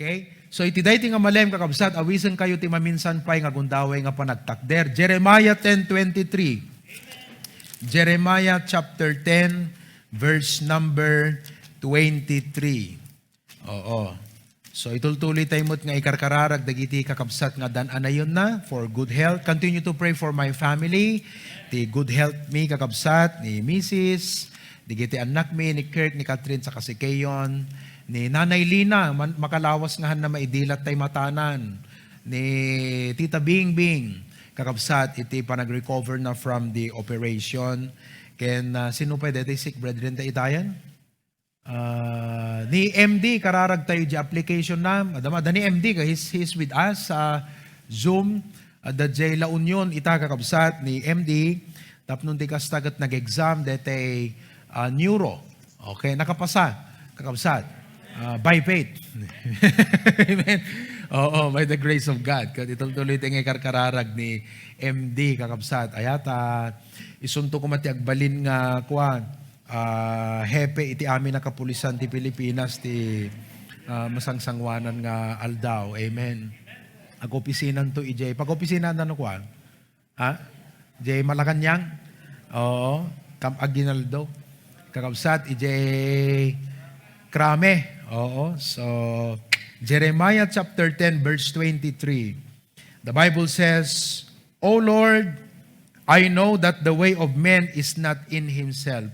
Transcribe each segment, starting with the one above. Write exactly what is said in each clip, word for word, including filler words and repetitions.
Okay? So, iti daytoy nga malem, kakabsat, awisenkayo ti maminsan pay nga gundaway nga panagtakder. Jeremiah ten twenty-three. Jeremiah chapter ten, verse number twenty-three. Oo. So, itultuloy tayo met nga ikarkararag dagiti kakabsat nga dan-anayonna for good health. Continue to pray for my family. Ti good health mi, kakabsat, ni misis, dagiti annakmi, ni Kirk, ni Catherine, saka si Keon, ni Nanay Lina, man-, makalawas nga hanna maidilat tay matanan, ni Tita Bingbing, kakabsat, iti panag-recover na from the operation. Ken, ah, sino pay daytoy sick brethren ta itayan? Ah, ni M D, kararag tayo di application na. Adda, adda ni M D, he's, he's with us sa Zoom. Adda jay La Union, ita, kakabsat, ni M D. Tapno ti kasta ket nag-exam, daytay, ah, neuro. Okay, nakapasa, kakabsat. Ah, by faith. Amen. Oo, by the grace of God. Ket itultuloy tayo nga ikarkararag ni M D, kakabsat. Ayata, isunto ko met ti agbalin nga, kuan, ah, hepe iti amin a kapulisan ti Pilipinas ti, ah, masangsangwanan nga aldaw. Amen. Agopisinanto idiay. Pagopisinanto, kuan? Ha? Jay Malacañang? Oo. Camp Aguinaldo. Kakabsat, idiay Krame. Oo. So, Jeremiah chapter ten, verse twenty-three. The Bible says, "O Lord, I know that the way of man is not in himself.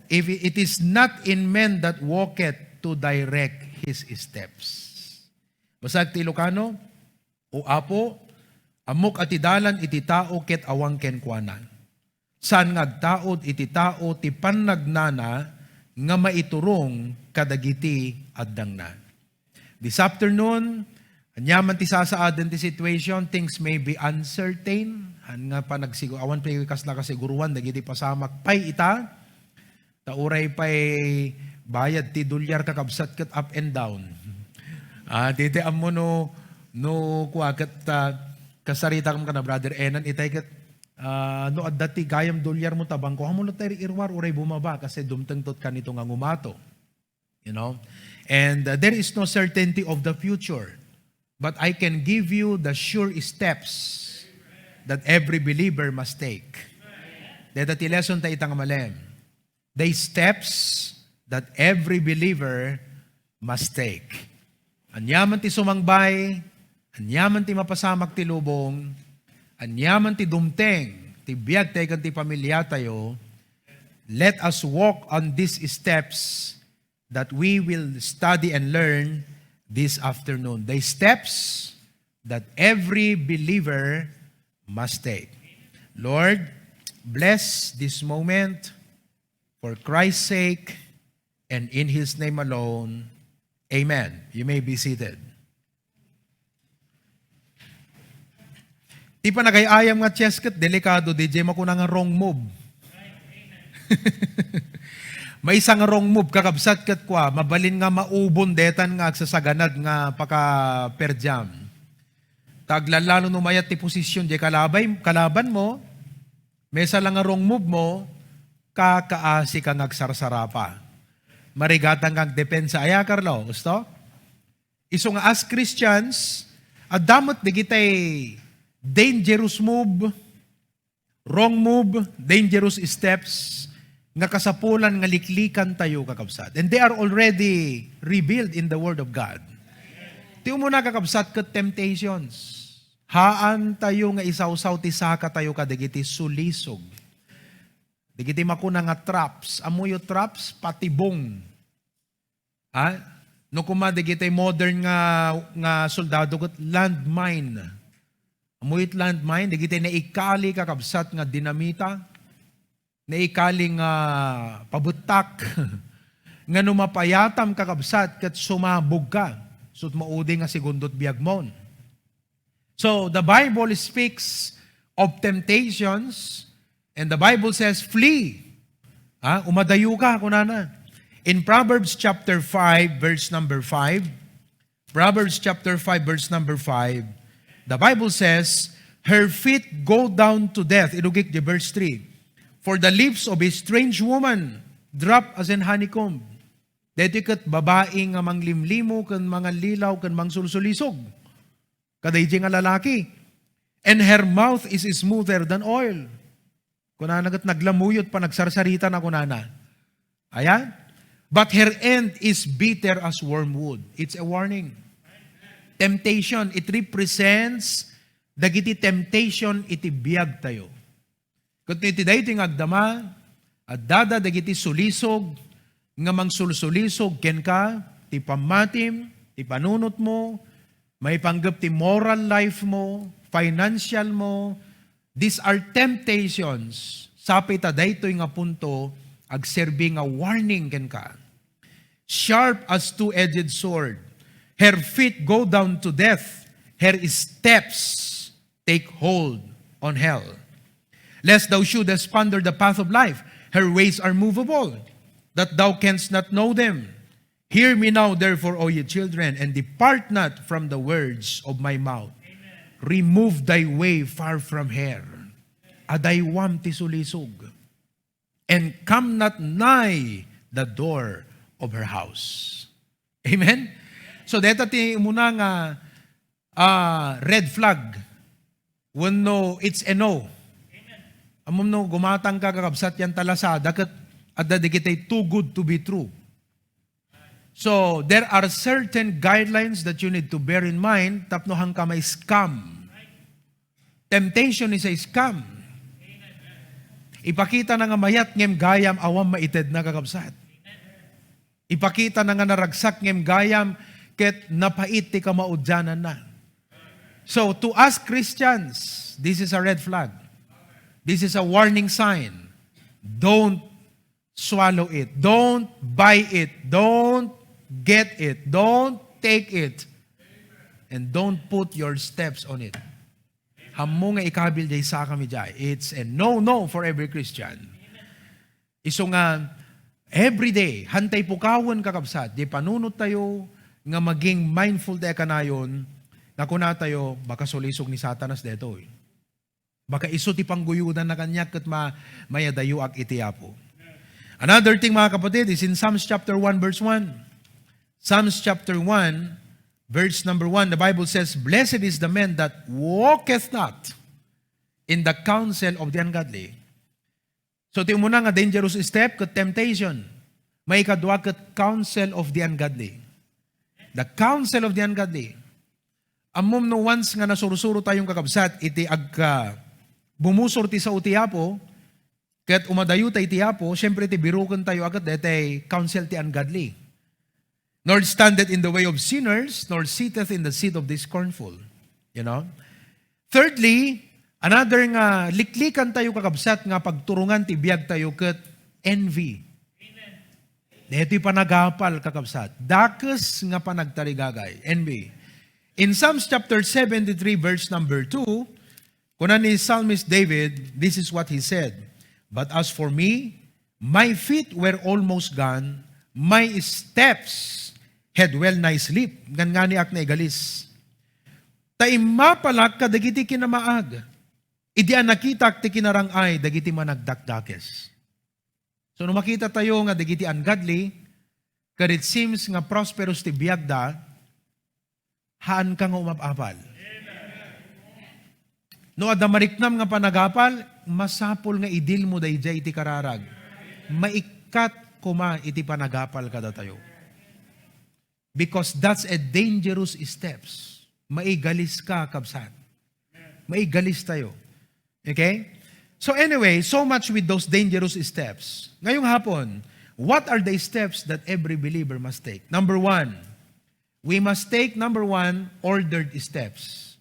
If it is not in man that walketh to direct his steps." Basag ti Ilocano, "O Apo, ammok a ti dalan iti tao ket awan kenkuana. Saan nga agtaud iti tao ti pannagnana nga maiturong kadagiti addangna." This afternoon, aniaman ti sasaaden ti situation, things may be uncertain. Haan nga panagsigu-, awan pay kasla kasiguruan dagiti pasamak pay ita. Ta uray pay bayad ti dolyar, kakabsat, ket up and down. Ah, daydi ammo no, no kua ket, ah, kasaritakam kana Brother Enan itay ket, ah, no adda ti gayam dolyar mo ta bangko, ammom no tay iruar uray bumaba kasi dumtengto kanito nga ngumato. You know? And, uh, there is no certainty of the future, but I can give you the sure steps that every believer must take. Dayta ti lesson ta ita nga malem. The steps that every believer must take. Aniaman ti sumangbay, aniaman ti mapasamak ti lubong, aniaman ti dumteng ti biag tayo ken ti pamiliatayo, let us walk on these steps that we will study and learn this afternoon. The steps that every believer must take. Lord, bless this moment for Christ's sake and in His name alone. Amen. You may be seated. Ti panagay-ayam nga chess ket delikado, D J, makuna nga wrong move. Maysa nga wrong move, kakabsat, ket kua, mabalin nga maubon detan nga agsasaganad nga pakaperdiam. Ta aglalalo no mayat ti posisyon di kalabay, kalaban mo, maysa lang nga wrong move mo, kakaasi ka nga agsarsarapa. Marigatan nga agdepensa. Aya, Carlo, gusto? Isu nga as Christians, adda met dagitay dangerous move, wrong move, dangerous steps nga kasapulan nga liklikantayo, kakabsat. And they are already revealed in the Word of God. Ti umuna, kakabsat, ket temptations. Haantayo nga isawsaw ti sakatayo kadagiti sulisog. Dagiti makuna nga traps. Ammoyo traps, patibong. Ha? No koma dagiti modern nga, nga soldado ket landmine. Ammoyo ti landmine, dagiti naikali, kakabsat, nga dinamita, naikali nga pabuttak, nga no mapayatam, kakabsat, ket sumabog ka, ket maudi nga segundot biagmon. So, the Bible speaks of temptations, and the Bible says, "Flee." Ha? Umadayo ka, kunana. In Proverbs chapter five, verse number five, Proverbs chapter five, verse number five, the Bible says, "Her feet go down to death." Irugik di verse three. "For the lips of a strange woman drop as an honeycomb." Daytoy ket babai nga manglimlimo ken mangallilaw ken mangsulsulisog. Kadaydi nga lalaki. "And her mouth is smoother than oil." Kunana ket naglamuyot pa, nagsarsarita na kunana. Ayan. "But her end is bitter as wormwood." It's a warning. Temptation, it represents dagiti temptation iti biagtayo. Ket iti daytoy nga agdama, addada dagiti sulisog nga mangsulsulisog kenka, ti pammatim, ti panunotmo, maipanggep ti moral life mo, financial mo. These are temptations. Sapay ta daytoy nga punto, agserbi nga warning kenka. "Sharp as two-edged sword, her feet go down to death, her steps take hold on hell. Lest thou shouldest ponder the path of life, her ways are movable, that thou canst not know them. Hear me now, therefore, O ye children, and depart not from the words of my mouth. Remove thy way far from her." Adaywam ti sulisog. "And come not nigh the door of her house." Amen? So, deta ti umuna nga, ah, red flag. Wenno, it's a no. Ammom no, gumatang ka, kakabsat, yan ta Lazada, ket adda dagiti too good to be true. So, there are certain guidelines that you need to bear in mind tapno haanka ma-scam. Temptation is a scam. Ipakita na nga mayat ngem gayam awan maitedna, kakabsat. Ipakita na nga naragsak ngem gayam ket napait ti kamaudiananna. So, to us Christians, this is a red flag. This is a warning sign. Don't swallow it. Don't buy it. Don't get it. Don't take it. And don't put your steps on it. Hammo nga ikabil jay sakami jay. It's a no-no for every Christian. Isu nga, every day, haantay pukawen, kakabsat, di panunot tayo nga maging mindful tayo kanayon, nga kuna tayo, baka sulisog ni Satanas detoy. Baka isu ti pangguyodanna kaniak ket ma-, mayadayoak iti Apo. Another thing, mga kapatid, is in Psalms chapter one, verse one. Psalms chapter one, verse number one, the Bible says, "Blessed is the man that walketh not in the counsel of the ungodly." So, ti umuna nga dangerous step ket temptation. Maikadua ket counsel of the ungodly. The counsel of the ungodly. Ammom no, once nga nasursuro tayong kakabsat iti agka-, bumusor ti sao ti Apo, ket umadayo tayo iti Apo, siyempre ti biruken tayo a ket daytay counsel ti ungodly. "Nor standeth in the way of sinners, nor sitteth in the seat of the scornful." You know? Thirdly, another nga liklikan tayo, kakabsat, nga pagturongan ti biag tayo ket envy. Daytoy panagapal, kakabsat. Dakes nga panagtarigagay. Envy. In Psalms chapter seventy-three, verse number two, kuna ni Psalmist David, this is what he said, "But as for me, my feet were almost gone, my steps had well nigh sleep." Ngan-nganiak naigalis. Ta immapalak kadagiti kinamaag, idi a nakitak ti kinarang-ay dagiti managdakdakes. So, no makita tayo nga dagiti ungodly, ket it seems nga prosperous ti biagda, haanka nga umap-apal. No adda mariknam nga panagapal, masapul nga idilmo daydiay iti kararag. Maikkat koma iti panagapal kadatayo. Because that's a dangerous steps. Maigalis ka, kabsat. Maigalis tayo. Okay? So anyway, so much with those dangerous steps. Ngayong hapon, what are the steps that every believer must take? Number one, we must take, number one, ordered steps.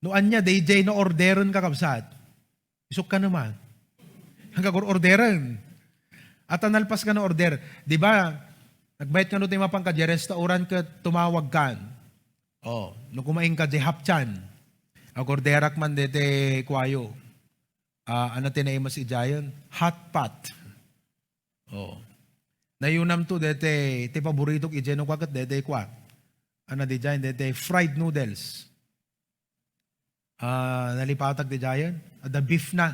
No ania, daydiay no orderen, kakabsat. Isukka naman. Hanggang or-, orderen. At nalpas nga no order. Di ba, nagbayat kano ti mapan ka di restaurant ket tumawag kan. Oh, no kumain ka di hapchan. Agorderak man dete kuayo. Ah, ano ti naimas idiayen? Hot pot. Oh. Nayunam to dete, ti paboritok idiay no kua ket dete kua. Ano di diay, dete fried noodles. Ah, nalipatak di diayen. Adda beef na.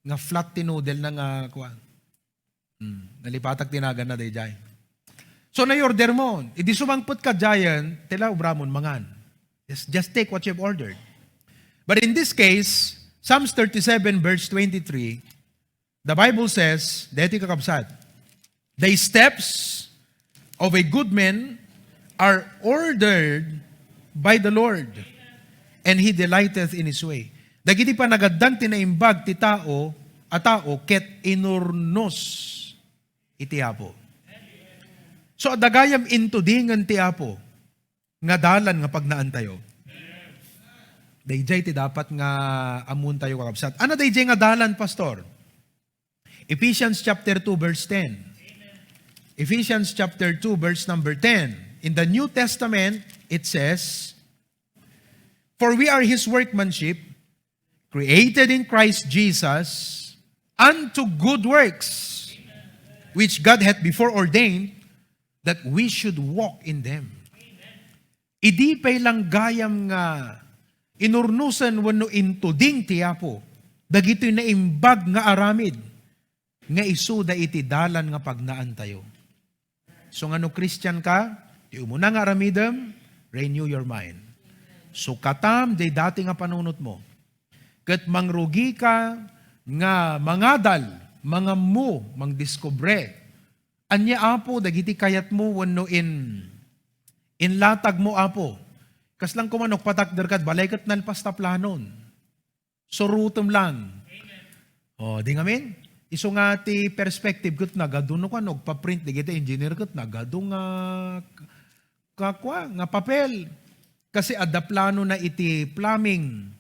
Nga flat ti noodle na nga kuan. Hmm, nalipatak ti naganna dayjay. So, na-order mo. Idi sumangpet ka, giant, tila obramon mangan. Just, just take what you've ordered. But in this case, Psalms thirty-seven verse twenty-three, the Bible says, deti kakabsat, "The steps of a good man are ordered by the Lord, and he delighteth in his way." Dagiti panagaddan ti naimbag ti tao, a tao, ket inurnos iti Apo. So, adda gayam intudingen ti Apo nga dalan nga pagnaantayo. Dayjay ti dapat nga ammontayo, kakabsat. Ano dayjay nga dalan, Pastor? Ephesians chapter two, verse ten. Ephesians chapter two, verse number ten. In the New Testament, it says, "For we are his workmanship, created in Christ Jesus unto good works, which God hath before ordained that we should walk in them." Idi pay lang gayam nga inurnosen wenno intuding ti Apo dagitoy naimbag nga aramid nga isuda iti dalan nga pagnaantayo. So, nga no Christian ka, ti umuna nga aramidem, renew your mind. Sukatam jay dati nga panunotmo. Ket mangrugi ka nga mangadal, mangammo, mangdiskobre. Ania, Apo, dagiti kayatmo wenno in-, inlatagmo, Apo? Kasla koma no agpatakder kad balay ket nalpas ta planon. Surutem lang. O, di ngamin? Isu nga ti perspective ket nagadu no kano, agpa-print dagiti engineer ket nagadu nga k-, kakua, nga papel. Kasi adda planona iti plumbing,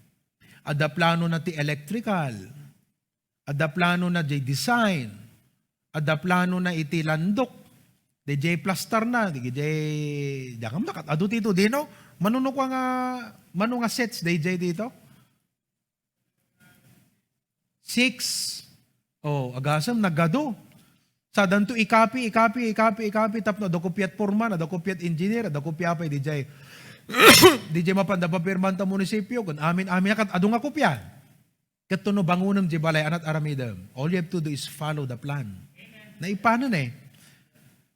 adda planona ti electrical, adda planona jay design, adda planona iti landok, dayjay plaster na, dayjay, diak ammo kat-adu dito, dino? Mano no kua nga, mano nga sets dayjay dito? Six. O, agasem, nagadu. Sadanto ikapi, ikapi, ikapi, ikapi, tapno adda kopiat foreman, adda kopiat engineer, adda kopia pay dayjay. Dayjay mapanda papirman ta munisipyo, ken amin, amin, kat-adu nga kopia. Ket no bangonem jay balay, anat aramidem. All you have to do is follow the plan. Naipanen eh.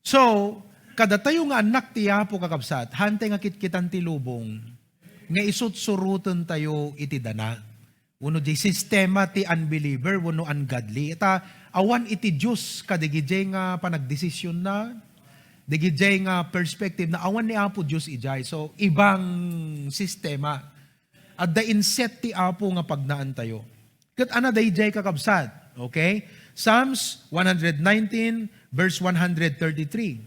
So, kadatayo nga annak ti Apo, kakabsat, hantay nga kitkitan ti lubong nga isutsurotentayo iti dana. Wenno di sistema ti unbeliever wenno ungodly. Ita, awan iti Dios kadagijay nga panagdesisionna, dagijay nga perspective na awan ni Apo Dios ijay. So, ibang sistema. Adda inset ti Apo nga pagnaantayo. Ket ana dayjay, kakabsat. Okay? Psalms one hundred nineteen, verse one hundred thirty-three.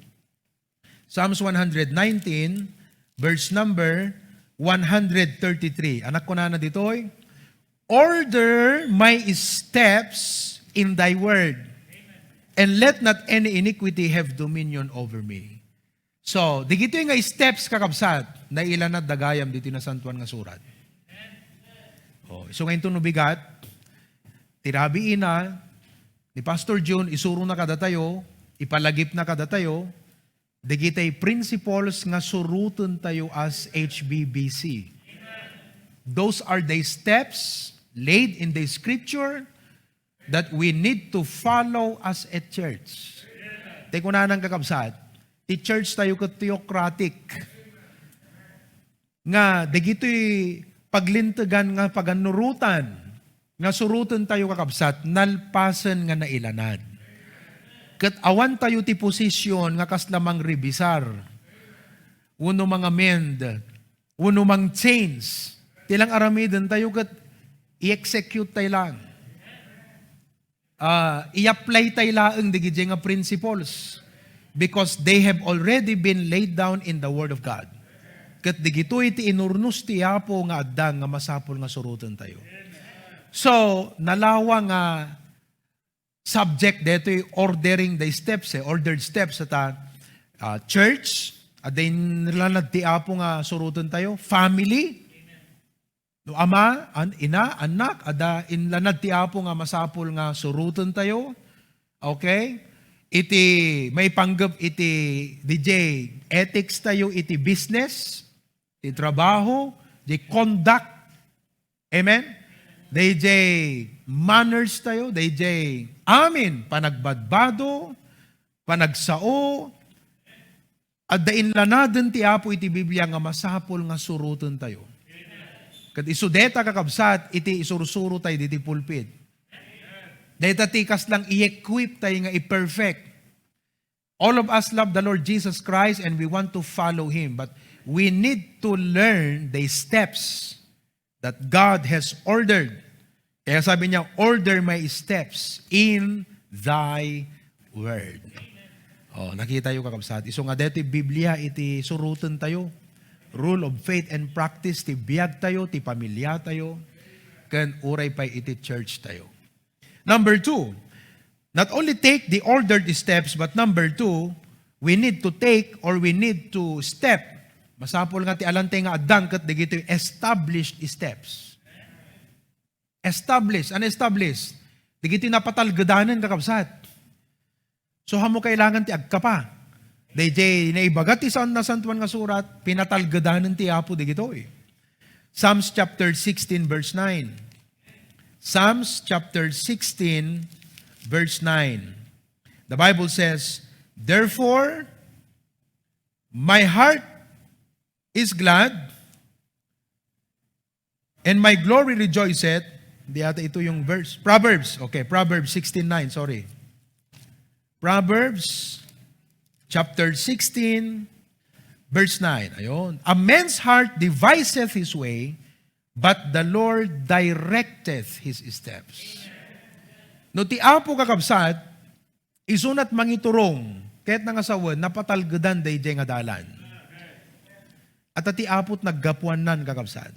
Psalms one hundred nineteen, verse number one hundred thirty-three. Anak, kunana ditoy, "Order my steps in thy word, and let not any iniquity have dominion over me." So, digitoy nga steps, kakabsat, nailanad dagayam ditoy Nasantoan nga Surat. Oh, so ngayon to no bigat, ti rabiina ni Pastor June, isuro na kadatayo, ipalagip na kadatayo, dagitay principles nga suruten tayo as H B B C. Those are the steps laid in the scripture that we need to follow as a church. Ti kunanan, kakabsat, ti church tayo ket theocratic. Nga dagitoy paglintegan nga pagannurotan nga suruten tayo, kakabsat, nalpasen nga nailanad. Ket awan tayo ti posisyon nga kasla mangrebisar wenno mangamend wenno mang-change. Ti lang aramiden tayo ket i-execute tayo lang. Ah, i-apply tayo laeng dagiti nga principles because they have already been laid down in the Word of God. Ket digitoy ti inurnos ti Apo nga adda nga masapul nga suruten tayo. So, nalawa nga subject detoy ordering the steps, eh, ordered steps ta, ah, church, adda inlanad ti Apo nga suruten tayo, family, no, ama, an-, ina, anak, adda inlanad ti Apo nga masapul nga suruten tayo. Okay? Iti maipanggep iti D J ethics tayo iti business, ti trabaho, di conduct. Amen? D J manners tayo, dayjay amin, panagbadbado, panagsao, adda inlanaden ti Apo iti Biblia nga masapul nga suroten tayo. Ket isu deta, kakabsat, iti isursuro tayo diti pulpit. Deta ti kaslang i-equip tayo nga i-perfect. All of us love the Lord Jesus Christ and we want to follow Him, but we need to learn the steps that God has ordered. Kaya sabi niya, "Order my steps in thy word." Oh, nakita yo, kakabsat. Isu nga deti Biblia iti suroten tayo. Rule of faith and practice ti biag tayo, ti pamilya tayo, ken uray pay iti church tayo. Number two, not only take the ordered steps, but number two, we need to take or we need to step. Masapul nga ti alantay nga addang ket dagitoy established steps. Established. Ano established? Dagitoy napatalgedanen, kakabsat. So, ammo kailangan ti agkapa. Dayjay naibaga ti san-, Nasantoan nga Surat, pinatalgedanen ti Apo dagitoy. Psalms chapter sixteen, verse nine. Psalms chapter sixteen, verse nine. The Bible says, "Therefore, my heart is glad, and my glory rejoiceth." Di ata ito yung verse. Proverbs. Okay, Proverbs sixteen nine, sorry. Proverbs chapter sixteen, verse nine. Ayun. "A man's heart deviseth his way, but the Lord directeth his steps." No ti Apo, kakabsat, isunat mangiturong, ket nangasawen, napatalgedan dayjay nga dalan. At ti Apo't naggapuannan, kakabsat.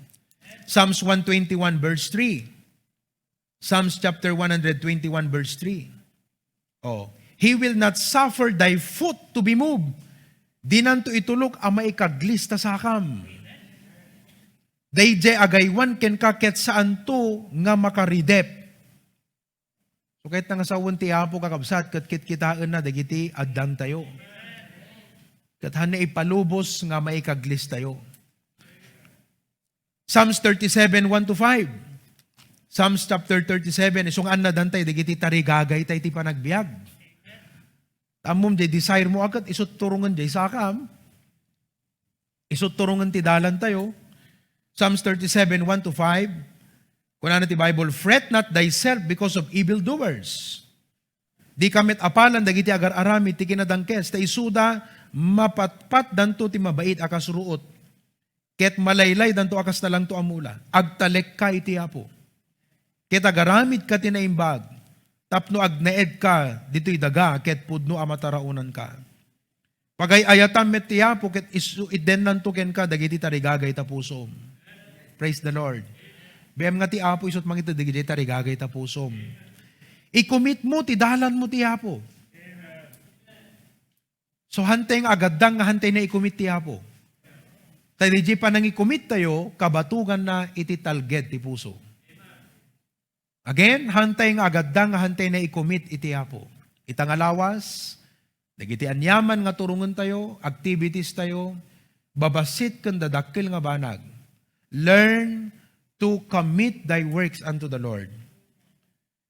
Psalms one twenty-one verse three. Psalms chapter one hundred twenty-one verse three. Oh, "He will not suffer thy foot to be moved." Dinanto itulok a maikaglis ta sakam. Dayjay agaywan kenka ket saanto nga makaridep. So, ket nangasawen ti Apo, kakabsat, ket kitkitaenna dagiti addangtayo. Ket haanna ipalubos nga maikaglis tayo. Psalms thirty-seven, one to five. Psalms chapter thirty-seven, isu nga annadantay dagiti tarigagayta iti panagbiag. Ammom, jay desire mo a ket isu turongen jay sakam. Isu turongen ti dalantayo. Psalms thirty-seven, one to five. Kunana ti Bible, "Fret not thyself because of evildoers." Dika met apalan dagiti agar-aramid ti kinadangkes, ta isuda, mapatpatdanto ti mabait a kasruot, ket malaylaydanto a kas nalangto a mula. Agtalekka iti Apo. Ket agaramidka ti naimbag, tapno agnaedka ditoy daga ket pudno a mataraonanka. Pagay-ayatam met ti Apo ket isu-, iddennanto kenka dagiti tarigagayta pusom. Praise the Lord. Bem nga ti Apo isut mangited dagiti tarigagayta pusom. I-commit mo ti dalanmo ti Apo. So, hantay nga agaddang nga hantay na i-commit ti Apo. Ta diay panangi-commit tayo, kabatuganna iti talged ti puso. Again, hantay nga agaddang nga hantay na i-commit iti Apo. Ita nga lawas, dagiti aniaman nga turongentayo, activities tayo, babassit ken dadakkel nga banag. Learn to commit thy works unto the Lord.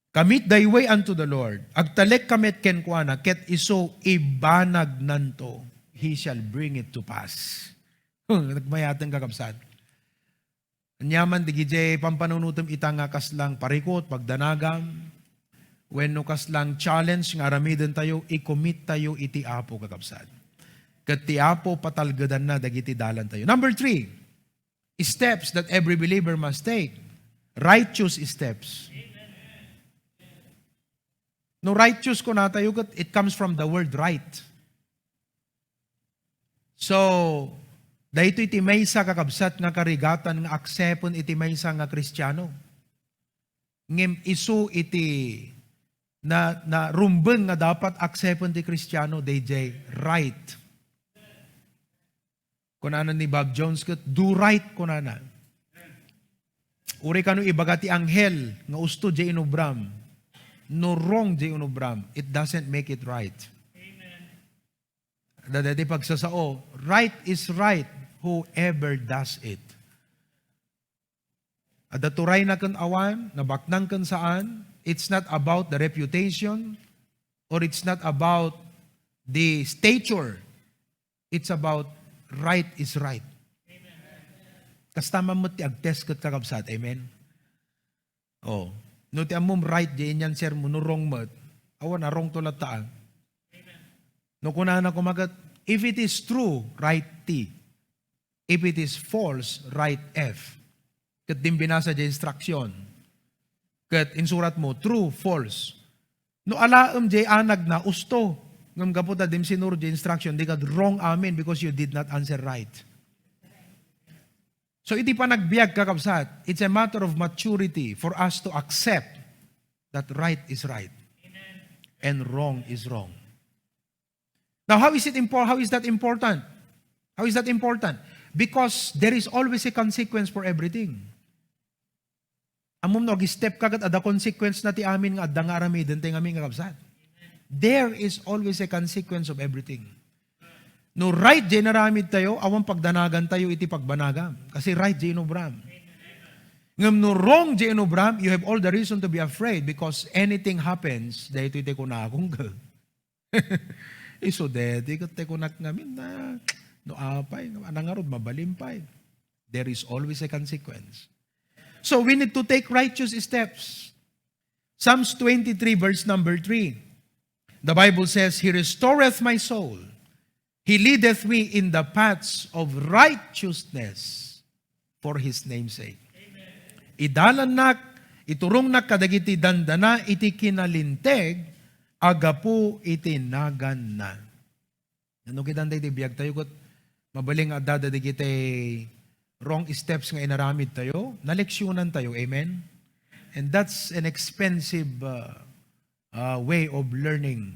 Commit thy way unto the Lord. Agtalekka met kenkuana, ket isu ibanagnanto. He shall bring it to pass. Nagmayaten, kakabsat. Aniaman, dagiti pampanunotem ita nga kaslang parikut, pagdanagam, wenno kaslang challenge nga aramidentayo, i-commit tayo iti Apo, kakabsat. Ket ti Apo, patalgedanna dagiti dalantayo. Number three, steps that every believer must take. Righteous steps. No righteous kunatayo, ket it comes from the word right. So, daytoy ti maysa, kakabsat, nga karigatan nga aksepen iti maysa nga Kristiano. Ngem isu iti na, na rumben nga dapat aksepen ti Kristiano, dayjay right. Kunana ni Bob Jones ket, "Do right," kunana. Uray kano ibaga ti anghel nga usto jay inubram. No wrong jay inubram, it doesn't make it right. Adda daytoy pagsasao, right is right, whoever does it. Adda turayna ken awan, nabaknang ken saan. It's not about the reputation, or it's not about the stature. It's about right is right. Kasta man met ti agtest ket, kakabsat. Amen? Oh. No ti ammom right, di inyan sermon, no wrong met, awan a wrong to latta. No kunana koma ket, "If it is true, write T. If it is false, write F." Ket dim binasa di instruction. Ket insurat mo, true, false. No alaem di anagna, usto. Ngem gapu ta dim sinuro di instruction, di ka wrong amin because you did not answer right. So, iti panagbiag, kakabsat, it's a matter of maturity for us to accept that right is right and wrong is wrong. Now, how is it impor-, how is that important? How is that important? Because there is always a consequence for everything. Ammom no ag-step ka ket adda consequence na ti amin nga adda nga aramiden tayo ngamin, kakabsat. There is always a consequence of everything. No right di inaramid tayo, awan pagdanagan tayo iti pagbanagam. Kasi right di inubram. Ngem no wrong di inubram, you have all the reason to be afraid because anything happens, daytoy ti kunakon. Isu deti ket ti kunak ngamin na, no apay, nangarud, mabalin pay. There is always a consequence. So we need to take righteous steps. Psalms twenty-three, verse number three. The Bible says, "He restoreth my soul. He leadeth me in the paths of righteousness for his name's sake." Idalannak, iturongnak kadagiti dandana iti kinalinteg a gapu iti naganna. Nano kitan tayo ti biag tayo ket mabalin nga adda dagiti wrong steps nga inaramid tayo, naleksionan tayo. Amen? And that's an expensive, uh, uh, way of learning.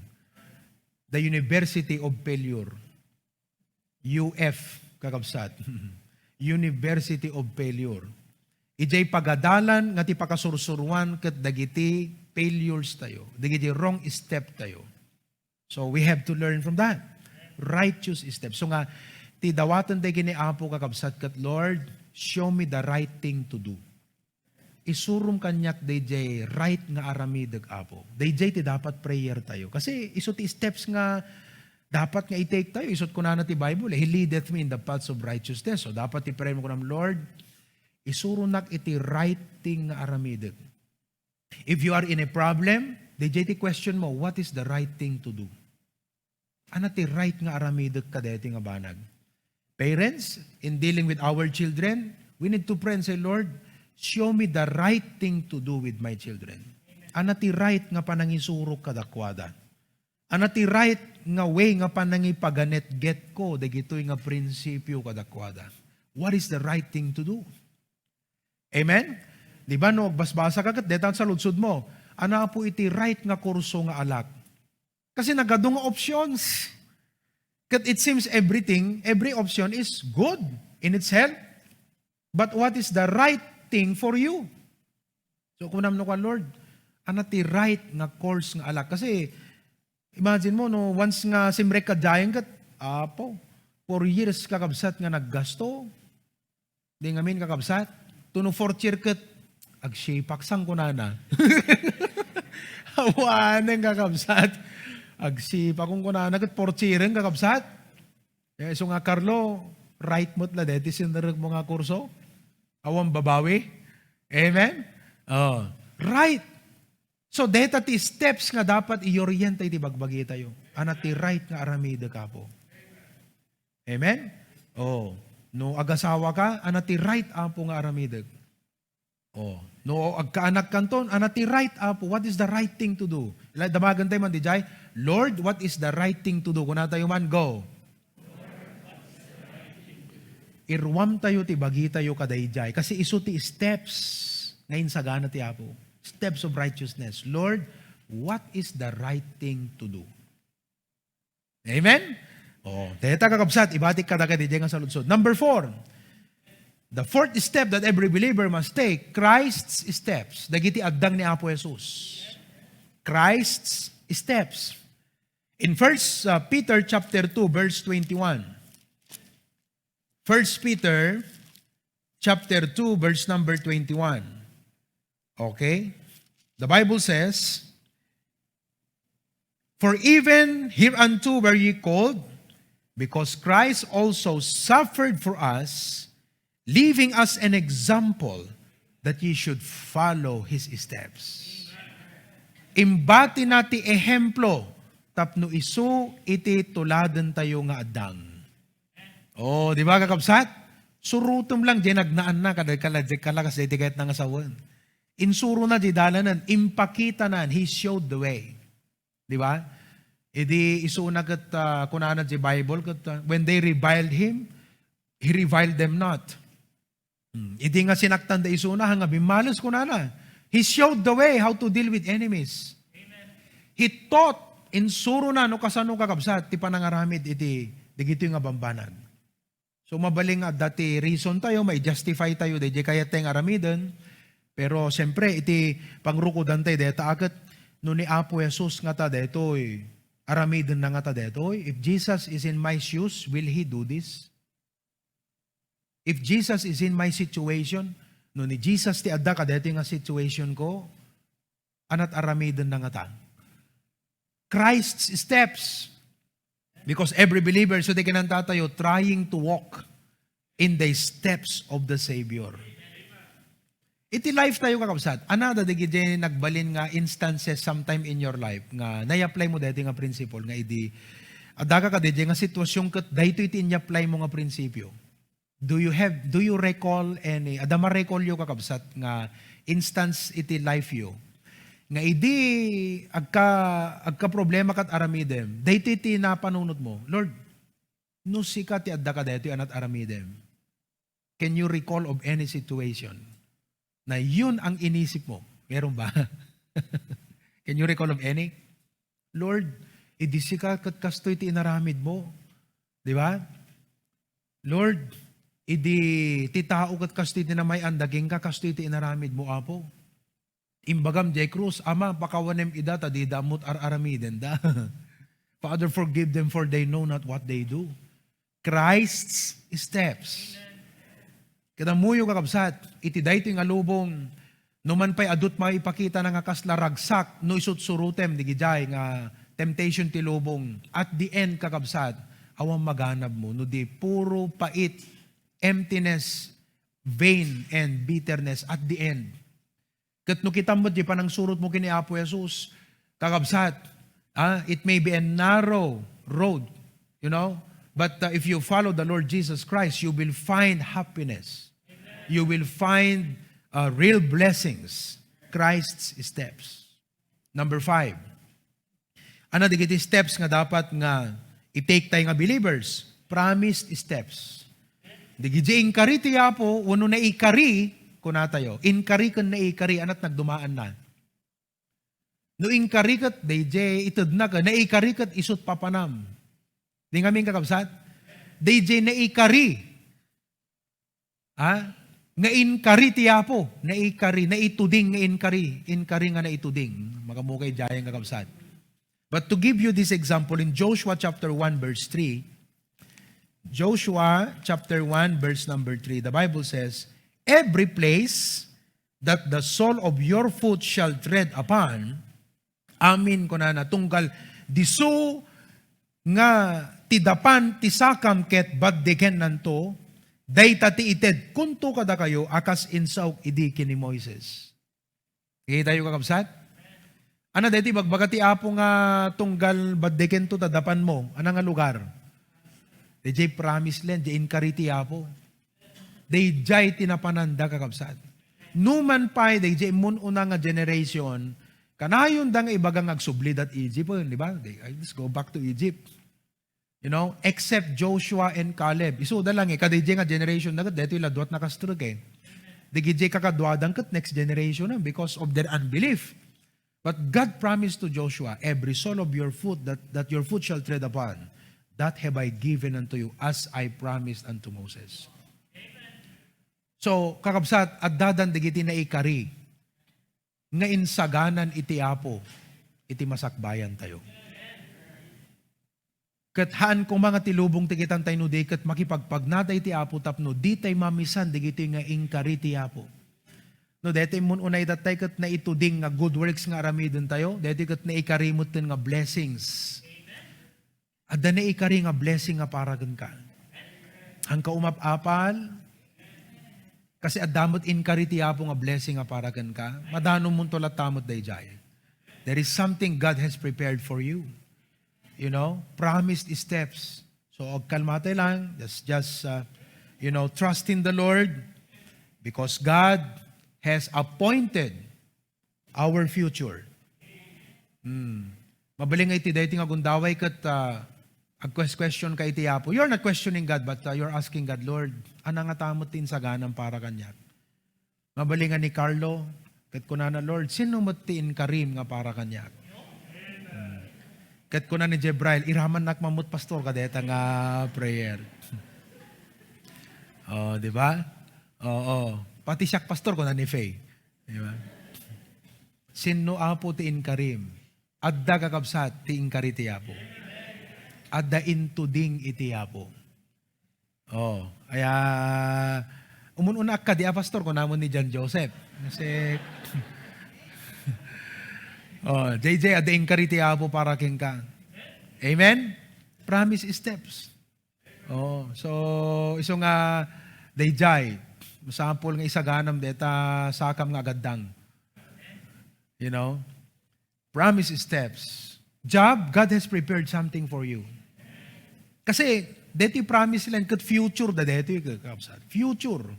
The University of Failure. U F, kakabsat. University of Failure. Idiay pagadalan nga ti pakasursuruan ket dagiti failures tayo, dagiti wrong step tayo. So we have to learn from that. Righteous step. So nga, ti dawaten tayo ken ni Apo, kakabsat, ket, "Lord, show me the right thing to do." Isurom kaniak dayjay right nga aramidek, Apo. Dayjay ti dapat prayer tayo. Kasi isu ti steps nga dapat nga i-take tayo. Isut kunana ti Bible, eh, "He leadeth me in the paths of righteousness." So dapat ti prayer mo kunam, "Lord, isuronak iti right thing nga aramidek." If you are in a problem, dayjay ti question mo, "What is the right thing to do?" Ania ti right nga aramidek kadaytoy nga banag? Parents, in dealing with our children, we need to pray and say, "Lord, show me the right thing to do with my children." Ania ti right nga panangisurok kadakuada? Ania ti right nga way nga panangipaganetgetko dagitoy nga prinsipio kadakuada? What is the right thing to do? Amen? Di ba, no agbasbasa ka ket deta sa ludsod mo, "Ania, Apo, iti right nga kurso nga alak?" Kasi nagadu nga options. Ket it seems everything, every option is good in itself. But what is the right thing for you? So, kunam no ka, "Lord, ania ti right nga course nga alak?" Kasi, imagine mo, no, once nga simrek ka diay ket, "Apo, four years, kakabsat, nga naggasto." Di ngamin, kakabsat. Tuno fourth year ket, "Agsipak san kunana." Awanen, kakabsat. "Agsipak kun kunana ket fourth year, kakabsat." Eh, isu nga, Carlo, right met la deti sinrek mo nga kurso? Awan babawi? Amen? Oh, right. So, deta ti steps nga dapat i-orienta iti bagbagi tayo. Ania ti right nga aramidek, Apo? Amen? Oh, no agasawa ka, ania ti right, Apo, nga aramidek? Oh, no agkaanak kanton, ania ti right, Apo? What is the right thing to do? Ila, damagen tayo man, diay, "Lord, what is the right thing to do?" Kuna tayo man, go. Iruam tayo ti bagi tayo kadaydiay. Kasi isu ti steps nga insagana ti Apo. Steps of righteousness. "Lord, what is the right thing to do?" Amen? Oh, dayta, kakabsat, ibatik kadagiti nga saludsod. Number four, the fourth step that every believer must take, Christ's steps. Dagiti addang ni Apo Jesus. Christ's steps. In First, uh, Peter chapter two, verse twenty-one. First Peter chapter two, verse number twenty-one. Okay? The Bible says, "For even hereunto were ye called, because Christ also suffered for us, leaving us an example that ye should follow his steps." Imbatina ti ehemplo tapno isu iti tuladentayo nga addang. Oh, di ba, kakabsat? Surutem lang, diay nagnaanna, kada, kada, kada, kas, diay kayatna nga sawen. Insurona diay dalanen, impakitana, he showed the way. Di ba? Idi isuna ket, ah, kunana diay Bible, ket, ah, "When they reviled him, he reviled them not." Hmm. Idi nga sinaktan da isuna, nga bimmales, kunana, "He showed the way how to deal with enemies." He taught, insurona no kasano, kakabsat, ti panangaramid iti, digitoy nga bambanag. So, mabalin nga adda ti reason tayo, mai-justify tayo, daydiay kayat tayo nga aramiden. Pero, siyempre, iti pangrukodan tayo, deta aket, no ni Apo Jesus ngata daytoy, aramidenna ngata daytoy. If Jesus is in my shoes, will he do this? If Jesus is in my situation, no ni Jesus ti adda kadaytoy nga situation ko, anat aramidenna ngata? Christ's steps. Because every believer, so di kinanta tayo, trying to walk in the steps of the Savior. Iti life tayo, kakabsat, anada dagiti nagbalin nga instances sometime in your life nga nai-apply mo daytoy nga principle nga idi, adda ka kadaydiay nga sitwasyon ket daytoy ti ini-apply mo nga prinsipyo. Do you have, do you recall any, adda ma-recall yo, kakabsat, nga instance iti life yo nga idi agka, agka problema ket aramidem, daytoy ti napanunot mo, "Lord, no sika ti adda kadaytoy, anat aramidem." Can you recall of any situation na yun ang inisip mo? Meron ba? Can you recall of any? "Lord, idi sika ket kastoy ti inaramid mo." Di ba? "Lord, idi ti tao ket kastoy ti namay-anda kenka, kastoy ti inaramid mo, Apo." Imbagam diay krus, "Ama, pakawanem ida ta dida ammot ar-aramidenda." "Father, forgive them, for they know not what they do." Christ's steps. Ket ammoyo, kakabsat, iti daytoy nga lubong, no man pay adut maipakitana nga kasla ragsak no isutsurutem digidiay nga temptation ti lubong, at the end, kakabsat, awan maganab mo no di puro pait, emptiness, vain, and bitterness at the end. Ket no kitam met diay panangsurot mo ken ni Apo Jesus, kakabsat, ah, it may be a narrow road, you know, but, uh, if you follow the Lord Jesus Christ, you will find happiness. You will find, uh, real blessings. Christ's steps. Number five, Ania dagiti steps nga dapat nga i-take tayo nga believers? Promised steps. Dagiti inkari ti Apo, wenno naikari, kunatayo. Inkari ken naikari, aniat nagdumaanna? No inkari ket, daydiay itedna ken naikari ket isut' papanam. Di ngamin, kakabsat? Daydiay naikari. Ha? Nga inkari ti Apo, naikari, naituding nga inkari, inkari nga naituding. Makamukay diay, kakabsat. But to give you this example, in Joshua chapter one verse three, Joshua chapter one verse number three, the Bible says, "Every place that the sole of your foot shall tread upon," Amin, kunana, tunggal disu nga ti dapan ti sakam ket baddekennanto, dayta ti itedkonto kadakayo a kas insaok idi ken ni Moises. Kitayo, kakabsat? Ania daytoy ibagbaga ti Apo nga tunggal baddekento ta dapanmo? Ania nga lugar? Daydiay promised land, diay inkari ti Apo. Daydiay ti napananda, kakabsat. Numan pay, daydiay immun-una nga generation, kanayonda nga ibaga nga agsubli dat Egypt, eh, di ba? They, "Ay, let's go back to Egypt." You know, except Joshua and Caleb. Isuda lang, eh, kadaydiay nga generation na, daytoy la duat nakastrek, eh. Daydiay kakaduadan ket next generation na because of their unbelief. But God promised to Joshua, "Every sole of your foot that, that your foot shall tread upon, that have I given unto you, as I promised unto Moses." So, kakabsat, addadan dagiti naikari nga insaganan iti Apo iti masakbayan tayo. Ket haan koma nga ti lubong ti kitan tay no di ket makipagpagnada iti Apo tapno ditay mamisan dagitoy nga inkari ti Apo. No, daytoy immun-unay datay ket naituding nga good works nga aramiden tayo, daytoy ket naikari metten nga blessings. Adda naikari nga blessing nga para kenka. Haanka umap-apal, kasi adda met inkari ti Apo nga blessing nga para kenka. Madanomonto latta met daydiay. There is something God has prepared for you. You know, promised steps. So, agkalmatay lang. Just, just, uh, you know, trust in the Lord because God has appointed our future. Hmm. Mabalin nga iti daytoy nga gundaway ket, ah, agquest-question ka iti Apo. You're not questioning God, but, ah, you're asking God, "Lord, ania ngata met ti insaganam para kaniak?" Mabalin nga ni Carlo, ket kunana, "Lord, sino met ti inkarim nga para kaniak?" Hmm. Ket kuna ni Jebrail, "Iramannak man met, Pastor, kadayta nga prayer." Oh, di ba? Oo. Pati siak, Pastor, kuna ni Faye. Di ba? Sino, Apo, ti inkarim? Adda, kakabsat, ti inkari ti Apo. Adda intuding iti Apo. Oh, aya, umun-una ak kadi a, Pastor, kunamon ni John Joseph. Kasi, oh, J J, adda inkari ti Apo para kenka. Amen? Promise steps. Oh, so, isu nga, daydiay, masapul nga isaganam deta sakam nga agaddang. You know? Promise steps. Job, God has prepared something for you. Kasi, deti promise land, ket future da deti, kakabsat. Future.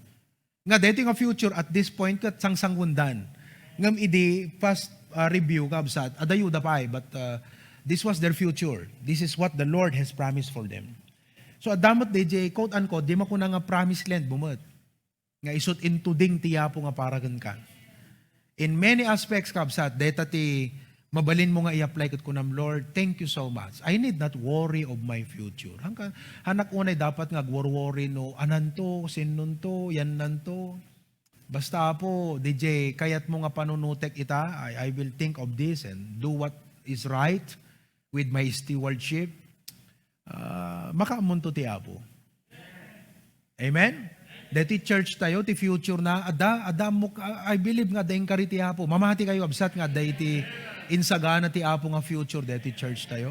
Nga deti nga future at this point, ket sangsanguendan. Ngem idi past, uh, review, kakabsat, adayo da pay, but, uh, this was their future. This is what the Lord has promised for them. So, adda met daydiay, quote unquote, di makuna nga promise land, bumet. Nga isut' intuding ti Apo nga para kenka. In many aspects, kabsat, deta ti mabalinmo nga i-apply ket kunam, "Lord, thank you so much. I need not worry of my future." Haanka, haanak unay dapat nga agwor-worry no ananto, sinnonto, yannanto. Basta, Apo, D J, kayatmo nga panunutek ita, I, I will think of this and do what is right with my stewardship. Ah, makaammonto ti Apo. Amen? Deti church tayo, ti future na, adda, adda mo, I believe nga adda inkari ti Apo. Mamati kayo, kabsat, nga adda iti insagana ti Apo nga future deti church tayo.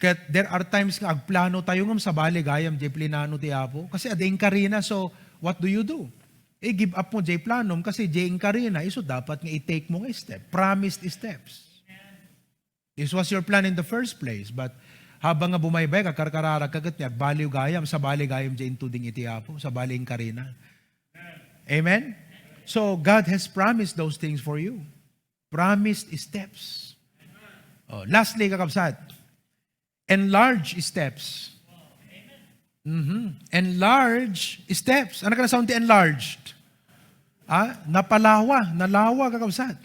Ket there are times nga agplano tayo ngem sabali gayam diay plinano ti Apo. Kasi adda inkarina, so what do you do? I-give up mo diay planom kasi diay inkarina, isu dapat nga i-take mo nga step. Promised steps. This was your plan in the first place, but habang nga bumaybay ka, karkararag ka ket ni agbaliw gayam, sabali gayam diay intuding iti Apo, sabali inkarina. Amen? So, God has promised those things for you. Promised steps. Oh, lastly, kakabsat, enlarge steps. Mhm. Enlarge steps. Ano ka na sound ti enlarged? Ah, napalawa, nalawa, kakabsat.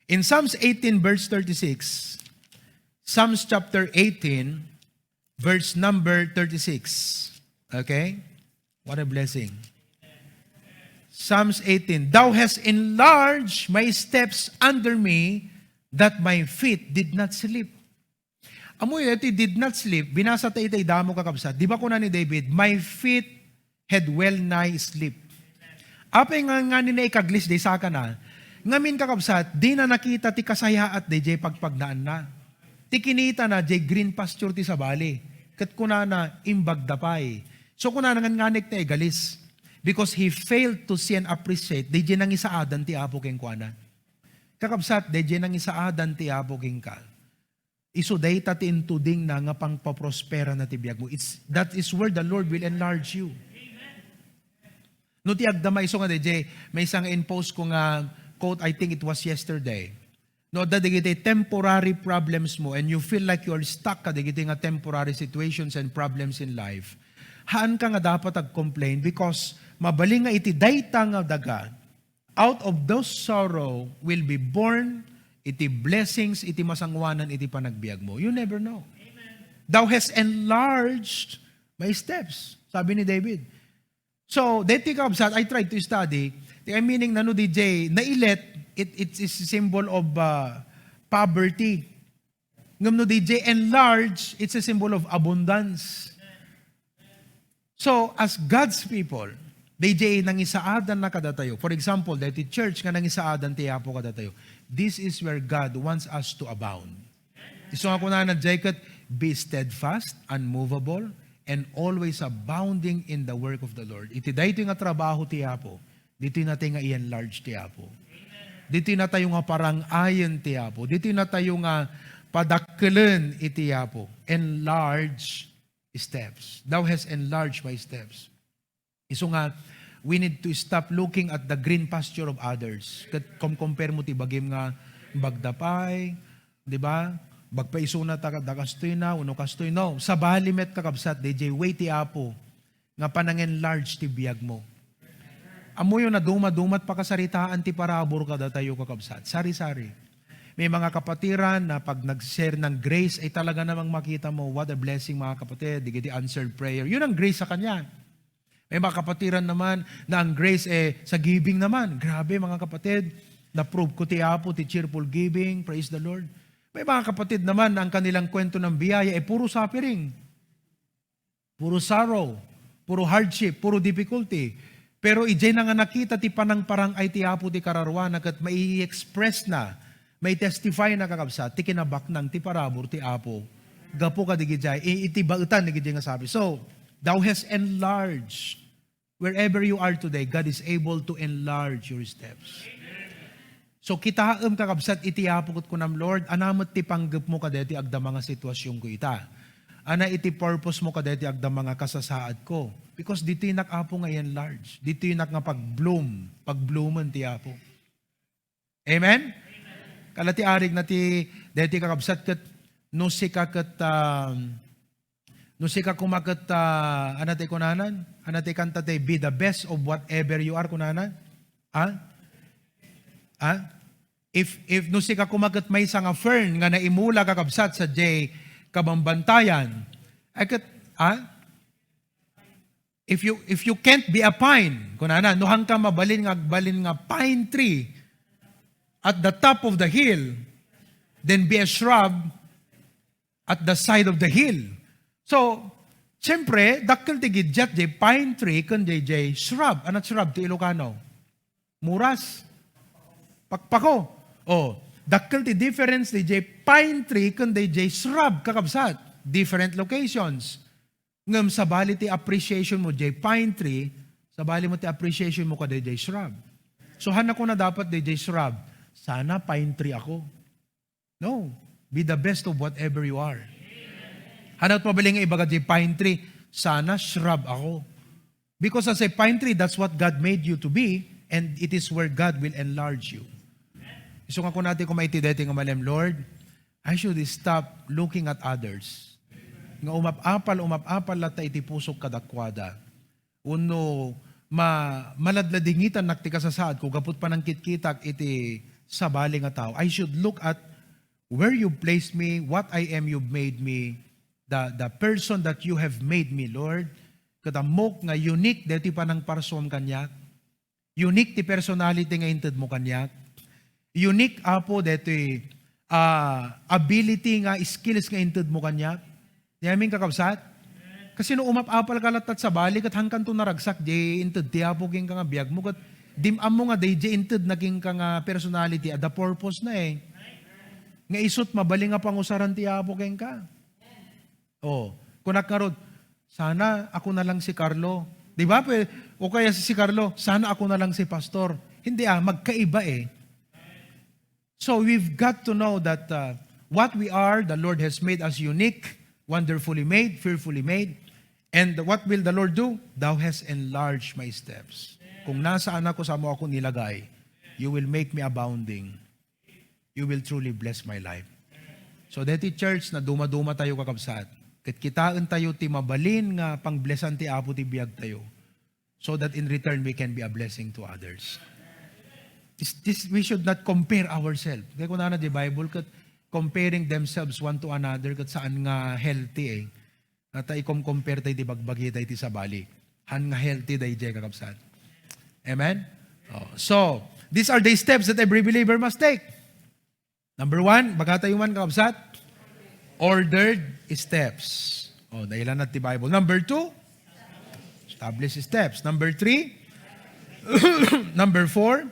In Psalms eighteen verse thirty-six, Psalms chapter eighteen, verse number thirty-six. Okay? What a blessing. Psalms eighteen, "Thou hast enlarged my steps under me, that my feet did not slip." Ammo iti did not sleep, binasa ta ita idamo, kakabsat. Di ba kuna ni David, "My feet had well nigh sleep." Apay nga, nga ni naikaglis di sakana? Ngamin, kakabsat, di na nakita ti kasayaat di jay pagpagnaanna. Ti kinita na, jay green pasture ti sabali. Ket kunana, "Imbag da pay." So kunana, ngan nganik na igalis. Because he failed to see and appreciate di jay nangisaadan ti Apo kenkuana. Kakabsat, di jay nangisaadan ti Apo kenka. Isu dayta ti intudingna nga pangpaprosperana ti biagmo. It's, that is where the Lord will enlarge you. No, ti agdama isu nga D J, maysa nga in-post ko nga quote, I think it was yesterday. No, adda dagiti temporary problems mo and you feel like you're stuck kadagiti nga temporary situations and problems in life. Haanka nga dapat ag-complain because mabalin nga iti dayta nga daga, out of those sorrow will be born iti blessings, iti masangoanan, iti panagbiagmo. You never know. "Thou hast enlarged my steps," sabi ni David. So, deti, kabsat, I tried to study. Ti meaning na no D J, nailet, it, it is a symbol of, uh, poverty. Ngem no D J enlarge, it's a symbol of abundance. So, as God's people, D J nangisaadan na kadatayo. For example, daytoy church nga nangisaadan ti Apo kadatayo. This is where God wants us to abound. Isu nga kunana, Jacob, be steadfast, unmovable, and always abounding in the work of the Lord. Iti daytoy nga trabaho ti Apo, ditoy natay nga i-enlarge ti Apo. Ditoy natayo nga parangayen ti Apo. Ditoy natayo nga padakkelen iti Apo. Enlarge steps. Thou hast enlarged my steps. Isu nga, we need to stop looking at the green pasture of others. Ket kom-compare mo ti bagim nga bagda pay, di ba? Bagpaisuna ta, da kastoy na, uno kastoy. No, sabali met, kakabsat, D J, way ti Apo nga panangenlarge ti biag mo. Ammoyo, naduma-dumat pakasaritaan ti parabur kadatayo, kakabsat. Sari-sari. May mga kapatiran na pag nag-share ng grace, ay talaga namang makita mo, what a blessing, mga kapatid, digiti answered prayer. Yun ang grace sa kanya. May mga kapatiran naman na ang grace, eh, sa giving naman. Grabe, mga kapatid, na-prove ko ti Apo, ti cheerful giving, praise the Lord. May mga kapatid naman na ang kanilang kwento ng biyaya, eh, puro suffering. Puro sorrow, puro hardship, puro difficulty. Pero idiay na nga nakita ti panangparang-ay ti Apo ti kararuana ket mai-express na, mai-testify na, kakabsat, ti kinabaknang ti parabur ti Apo. Gapu kadagiti, i-, iti baetan dagiti nga sabi. So, thou hast enlarged. Wherever you are today, God is able to enlarge your steps. So, kitaem, kakabsat, iti Apo ket kunam, Lord, ania met ti panggepmo kadaytoy agdama nga situasionko ita? Ania iti purposemo kadaytoy agdama nga kasasaadko? Because ditoy nak, Apo, nga i-enlarge. Ditoy nak nga pag-bloom, pag-bloomen ti Apo. Amen? Kala ti arig na ti, daytoy, kakabsat, ket no sika ket, um, no sika koma ket, ah, ania ti kunanan? Ania ti kanta ti, "Be the best of whatever you are," kunanan? Ha? Ha? If, if no sika koma ket maysa nga fern nga naimula, kakabsat, sadiay kabambantayan, ay ket, ha? If you, if you can't be a pine, kunana, no, haanka mabalin nga agbalin nga pine tree at the top of the hill, then be a shrub at the side of the hill. So, siyempre, dakkel ti giddiat diay pine tree ken diay, diay shrub. Ania shrub ti Ilocano? Muras. Pakpako. Oh, dakkel ti difference diay, diay pine tree ken diay, diay shrub, kakabsat. Different locations. Ngem sabali ti appreciation mo diay pine tree, sabali mo ti appreciation mo kadaydiay shrub. So, haanna kuna dapat daydiay shrub, "Sana pine tree ako." No. Be the best of whatever you are. Haanna mabalin nga ibaga diay pine tree, "Sana shrub ako." Because as a pine tree, that's what God made you to be, and it is where God will enlarge you. Isu nga kunana ti koma iti daytoy nga malem, "Lord, I should stop looking at others." Nga umap-apal, umap-apal latta iti pusok kadakuada. Wenno ma-, maladladingitannak ti kasasaadko gapu ti panangkitkitak iti sabali nga tao. I should look at where you placed me, what I am you've made me, the, the person that you have made me, Lord. Ket ammok nga unique daytoy panangparsuam kaniak. Unique ti personality nga intedmo kaniak. Unique, Apo, daytoy, ah, ability nga skills nga intedmo kaniak. Amen, kakabsat? Kasi no umap-apalka latta ti sabali, ket haankanto naragsak diay inted ti Apo kenka nga biagmo, ket dim ammo nga daydiay intedna kenka nga personality, adda purpose na eh. Nga isut mabalin nga pangusaran ti Apo kenka. Oh, kunak ngarud, "Sana ako na lang si Carlo." Di ba? Pwe-, o kaya si, si Carlo, "Sana ako na lang si Pastor." Hindi ah, magkaiba eh. So we've got to know that, uh, what we are, the Lord has made us unique, wonderfully made, fearfully made. And what will the Lord do? "Thou hast enlarged my steps." Kung nasaan ako, saan mo ako nilagay, you will make me abounding. You will truly bless my life. So, daytoy church, naduma-duma tayo, kakabsat. Ket kitaen tayo ti mabalin nga pangblessan ti Apo ti biag tayo, so that in return, we can be a blessing to others. Is this, we should not compare ourselves. Kaya kunana di Bible, ket comparing themselves one to another, ket saan nga healthy eh. At ikom-compare tayo ti bagbagi tayo ti sabali. Haan nga healthy daydiay, kakabsat. Amen? Oh, so, these are the steps that every believer must take. Number one, baga tayo man, kakabsat. Ordered steps. Oh, nailanad ti Bible. Number two, establish steps. Number three, number four,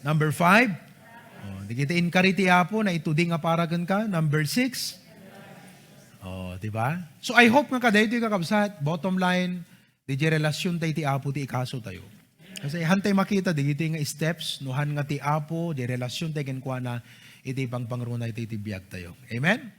number five. Oh, dagiti inkari ti Apo, naituding nga para kenka. Number six. Oh, di ba? So I hope nga kadaytoy, kakabsat, bottom line, di relasyon tayo ti Apo ti ikaso tayo. Kasi han tay makita dagiti nga steps, no han nga ti Apo, di relasyon tayo kenkuana, iti pangpangruna iti, iti biag tayo. Amen?